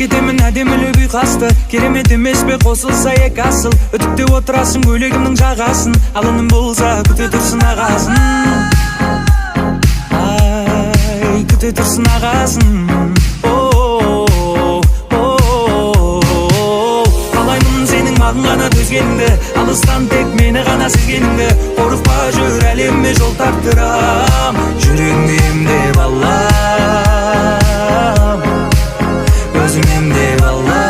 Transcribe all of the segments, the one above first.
Еркетемін әдемілеп ұйқасты. Керемет емес пе қосылса екі асыл? Үтіктеп отырасың көйлегімнің жағасын. Ал інім болса, күте тұрсын ағасын. Ай, күте тұрсын ағасын. О, о, қалаймын сенің маған ғана төзгеніңді, алыстан тек мені ғана сезгеніңді. Қорықпа, жүр, әлеміме жол тарттырам. Жүрегіңді емдеп алам, өзім емдеп алам.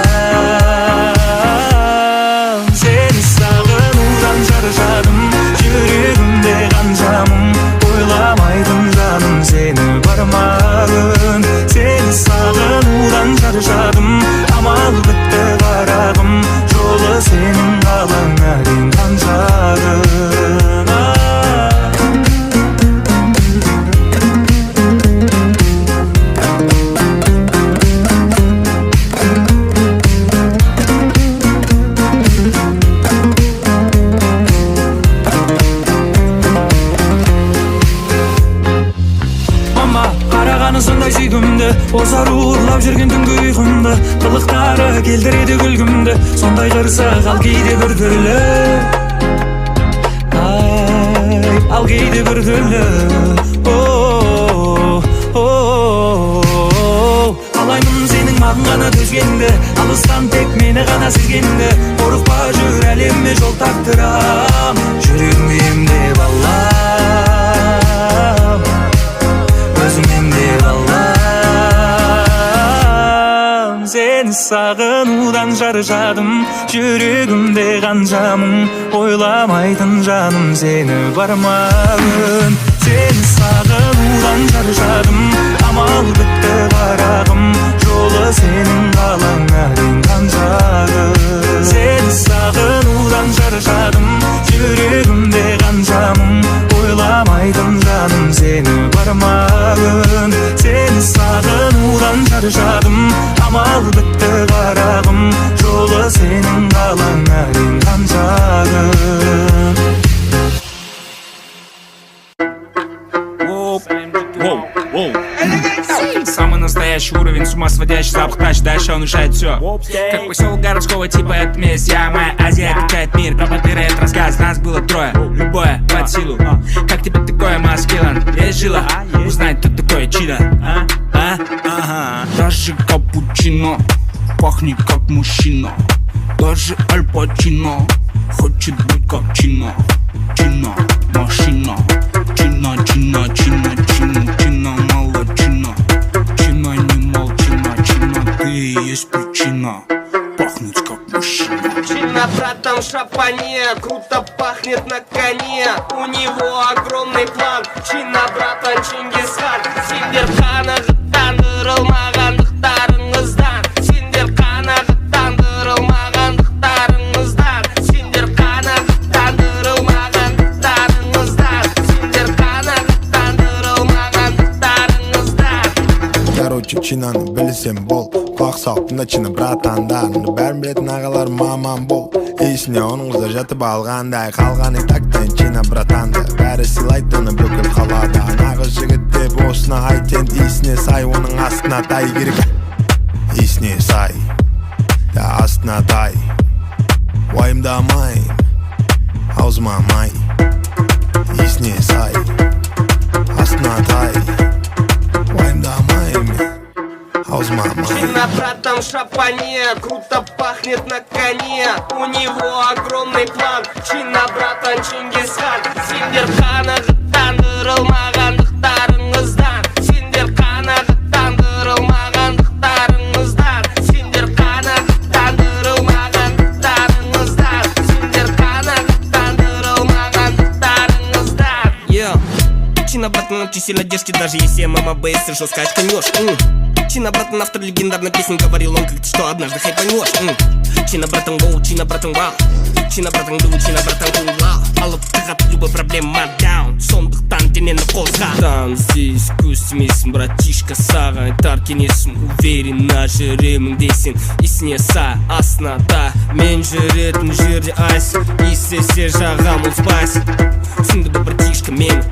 Сені сағынудан шаршадым, жүрегімде қанша мұң. Ойламайтын жаным сені бар ма күн? Сені сағынудан шаршадым, амал бітті, қарағым. Жолы сенің қалаңа дейін қанша күн? А. Мама, қарағаны сондай сүйкімді. Осы ару ұрлап жүрген түнгі ұйқымды. Қылықтары келтіреді күлкімді. Сондай қырсық, ал кейде біртүрлі. Ай, ал кейде біртүрлі. О, о, қалаймын сенің маған ғана төзгеніңді, алыстан тек мені ғана сезгеніңді. Қорықпа, жүр, әлеміме жол тарттырам. Жүрегіңді емдеп алам, өзім емдеп алам. Сені сағынудан шаршадым, жүрегімде қанша мұң. Ойламайтын жаным сені бар ма күн? Сені сағынудан шаршадым, амал бітті, қарағым. Жолы сенің қалаңа дейін қанша күн? Сені сағынудан шаршадым, жүрегімде қанша мұң. Ойламайтын жаным сені бар ма күн? Сені сағынудан шаршадым, амал бітті, қарағым. Жолы сенің қалаңа дейін қанша күн? Воу, воу. Самый настоящий уровень, с ума сводящий запах тач, дальше он решает все. Как поселок городского типа, это месть. Я, моя Азия, качает мир, провоцирует рассказ. Нас было трое, любое под силу. Как тебе такое, Маскилан? Есть жила? Узнать, кто такой Чида? А? А? Ага. Даже капучино пахнет как мужчина. Даже Аль Пачино хочет быть как Чина. Чина, машина. Чина, Чина, Чина, Чина, Чина, молодчина. Чина, не молчина, Чина, ты и есть причина пахнуть как мужчина. Чина, братан, в шапане, круто пахнет на коне. У него огромный план. Чина, братан, Чингисхан. Сендер қанағаттандырылмағандықтарыңыздан. Сендер қанағаттандырылмағандықтарыңыздан. Сендер қанағаттандырылмағандықтарыңыздан. Сендер қанағаттандырылмағандықтарыңыздан. Короче, Чинаны білсем бол. Құлақ салып тыңда, Чина, братандарыңды. Бәрін білетін ағалар маман бол. Иісіне оның қыздар жатып алғандай. Қалған и так Чина братанды. Бәрі сыйлайды оны бүкіл қалада. Нағыз жігіт деп осыны айт енді. Иісіне сай, оның астына тай керек. Иісіне сай да астына тай. Уайымдамаймын, аузыма май. Иісіне сай, астына тай. Уайымдамаймын, аузыма май. Чина, братан, в шапане, круто пахнет на коне. У него огромный план. Чина, братан, Чингисхан. Сендер қанағаттандырылмағандықтарыңыздан. Сендер қанағаттандырылмағандықтарыңыздан. Сендер қанағаттандырылмағандықтарыңыздан. Сендер қанағаттандырылмағандықтарыңыздан. Yeah. Чина, братан, очень сильно дерзкий, даже если мама БС жестко очканешь. Чина, братан, автор легендарной песни, говорил он как-то, что однажды хайпанешь. Чина, братан, воу, Чина, братан, вау. Чина, братан, ду, Чина, братан, кул, вау. Алып тығады любой проблема down. Сондықтан денені қозға. Там здесь көз тимесін, братишка, саған айтар кеңесім. Уверенно жүремін десең, иісіне са, астына та. Мен жүретін жерде айс. Иіс десе жағам ол спайс. Түсінді бе, братишка, мені?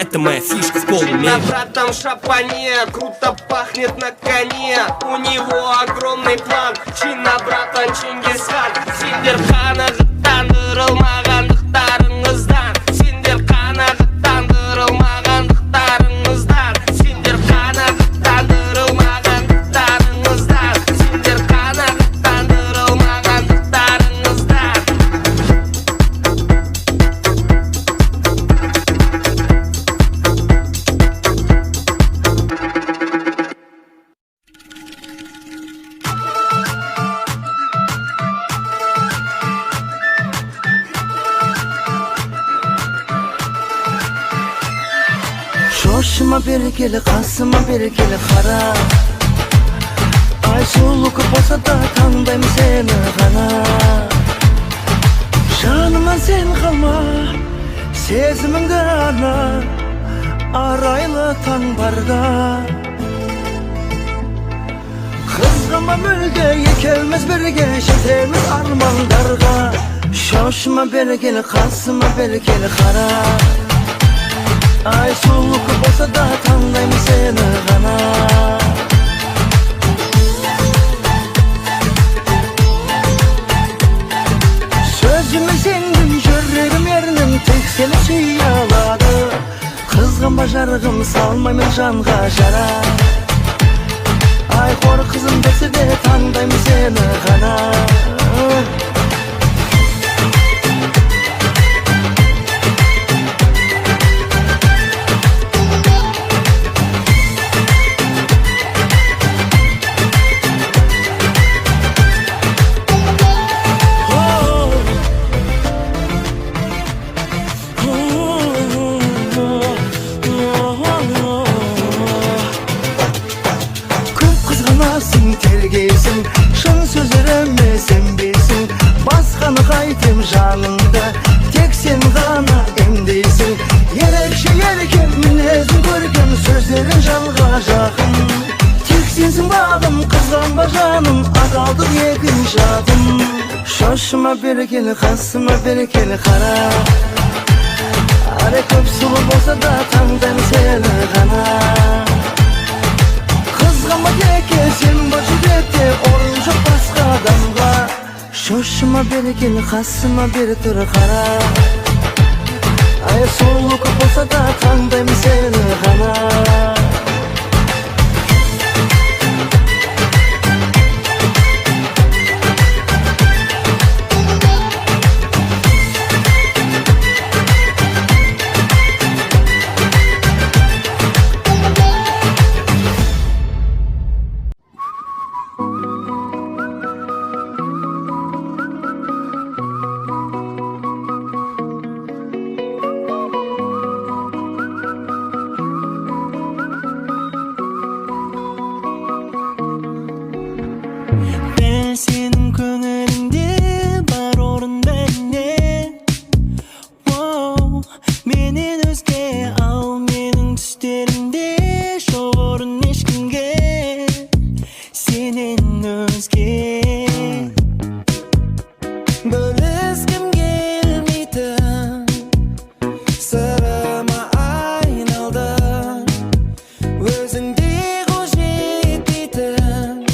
Это Это моя фишка в полной Чина, мере. Братан, в шапане, круто пахнет на коне. У него огромный план. Чина, братан, Чингисхан. Сендер қанағаттандырылмағандықтарыңыздан. Сендер қанағаттандырылмағандықтарыңыздан. Сендер қанағаттандырылмағандықтарыңыздан. Сендер қанағаттандырылмағандықтарыңыздан. Шошыма, бері кел, қасыма бері кел, қара. Ай, сұлу көп болса да, таңдаймын сені ғана. Жанымнан сен қалма, сезіміңді арна. Арайлы таң барда. Қызғанба мүлде, екеуміз бірге жетеміз армандарға. Шошыма, бері кел, қасыма бері кел, қара. Ай, сұлу көп болса да, таңдаймын сені ғана. Сөзіме сендім, жүрегім ерінім тек сені сүйе алады. Қызғанба, жарығым, салмаймын жанға жара. Ай, қор қызым десе де, таңдаймын сені ғана. Көп қызғанасың, тергейсің, шын сөздеріме сенбейсің. Басқаны қайтем, жанымды тек сен ғана емдейсің. Ерекше еркем, мінезің көркем, сөздерің жанға жақын. Тек сенсің бағым, қызғанба жаным, адалдық екінші атым. Шошыма, бері кел, қасыма бері кел, қара. Аре, көп сұлу болса да, таңдаймын сені ғана. Қызғанба теке, сен бар жүректе, орын жоқ басқа адамға. Шошыма, бері кел, қасыма бері тұр, қара. Ай, сұлу көп болса да, таңдаймын сені ғана. Дәл сенің көңіліңде бар орын бәріне. Оу, менен өзге, ал менің түстерімде жоқ орын ешкімге сенен өзге. Бөліскім келмейтін сырыма айналдың. Өзіңдей қол жетпейтін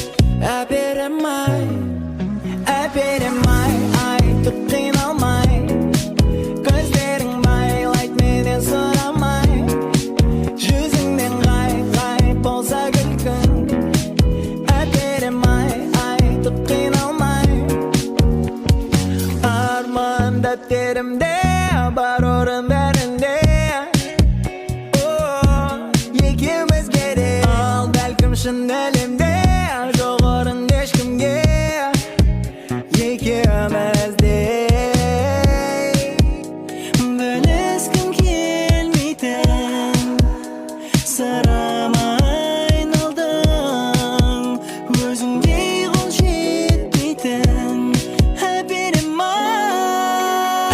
әперім ай, әперім ай, айтып қиналмай. Көздерің байлайды менен сұрамай. Жүзіңнен ғайып, ғайып болса күлкің. Әперім ай, айтып қиналмай. Арман дәптерімде бар орын бәрінде. О, екеумізге де, ал бәлкім шын әлемде жоқ орын ешкімге екеумізде. Бөліскім келмейтін сырыма айналдың. Өзіңдей қол жетпейтін әперім ай.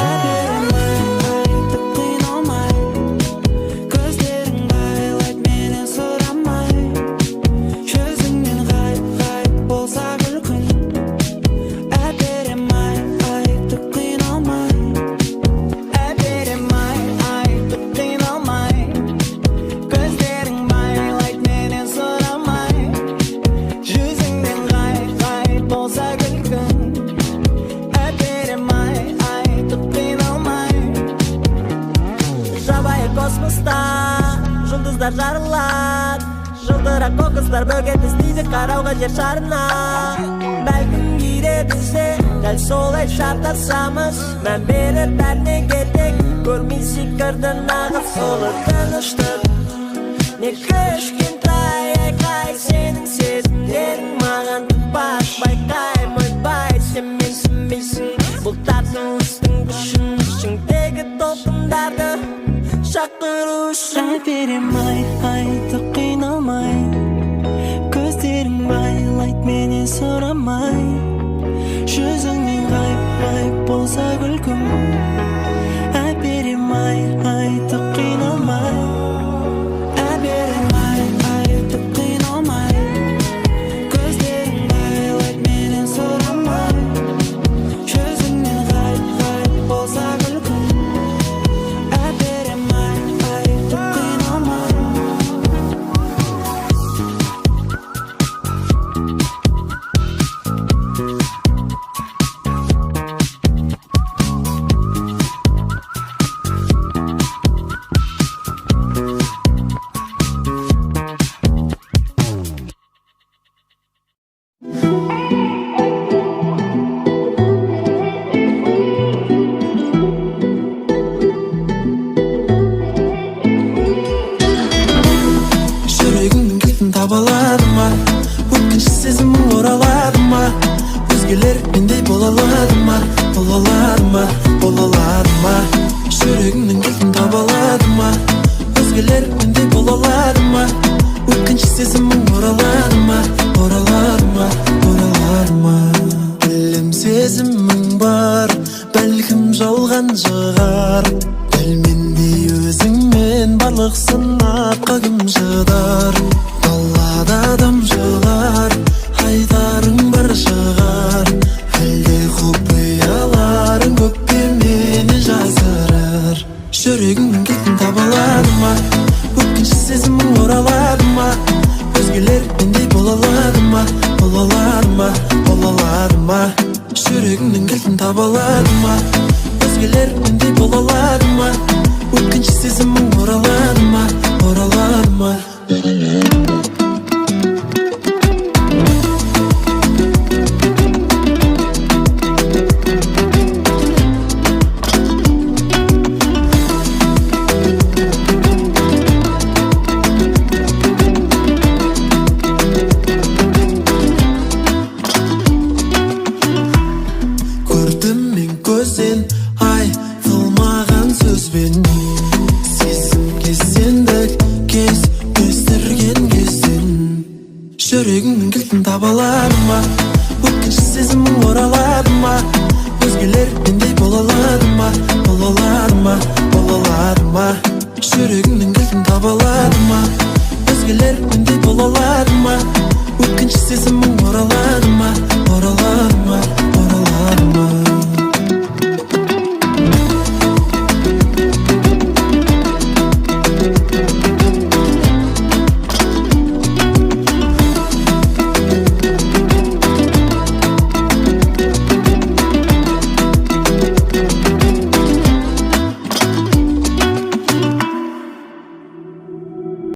Әперім ай, айтып қиналмай. Көздерің байлайды менен сұрамай. Жүзіңнен Алғыстар бөгет іздейді қарауға жер шарына. Бәлкім кейде біз де дәл солай шатасамыз. Мән беріп бәріне кетек, көрмей сиқырды нағыз ұлы тыныштық. Не кішкентай айқай, сенің сезімдерің маған тықпас байқаймын. Ойбай, сен менсінбейсің бұл тартылыстың күшін, ішіңдегі толқындарды шақыру үшін. Әперем ай, айтып қиналмай, көздерің байлайды менен сұрамай. Жүзіңнен ғайып, ғайып болса күлкім. Әперем ай, айтып қиналмай. Әперем ай, айтып қиналмай, көздерің байлайды менен сұрамай. Жүзіңнен ғайып, ғайып болса күлкім. Әперем ай, айтып қиналмай. Жүрегіңнің кілтін таба алады ма? Өткінші сезімің оралады ма? Өзгелер мендей бола алады ма? Бола алады ма? Бола алады ма? Жүрегіңнің кілтін таба алады ма? Өзгелер мендей бола алады ма? Өткінші сезімің оралады ма? Оралады ма? Оралады ма? Білем, сезімің бар, бәлкім жалған шығар. Дәл мендей өзіңмен барлық сынаққа кім шыдар? Далада адам жылар, айтарың бар шығар. Әлде құпияларың көп пе менен жасырар? Жүрегіңнің кілтін таба алады ма? Өткінші сезімің оралады ма? Өзгелер мендей бола алады ма? Бола алады ма? Бола алады ма? Жүрегіңнің кілтін таба алады ма? Өзгелер мендей бола алады ма? Өткінші сезімің оралады ма? Оралады ма? Көрдім мен көзден айтылмаған сөзбен, сезімге сендік кез өстірген кезден. Жүрегіңнің кілтін таба алады ма? Өткінші сезімің оралады ма? Өзгелер мендей бола алады ма? Бола алады ма? Бола алады ма? Жүрегіңнің кілтін таба алады ма? Өзгелер мендей бола алады ма? Өткінші сезімің оралады ма? Оралады ма? Оралады ма?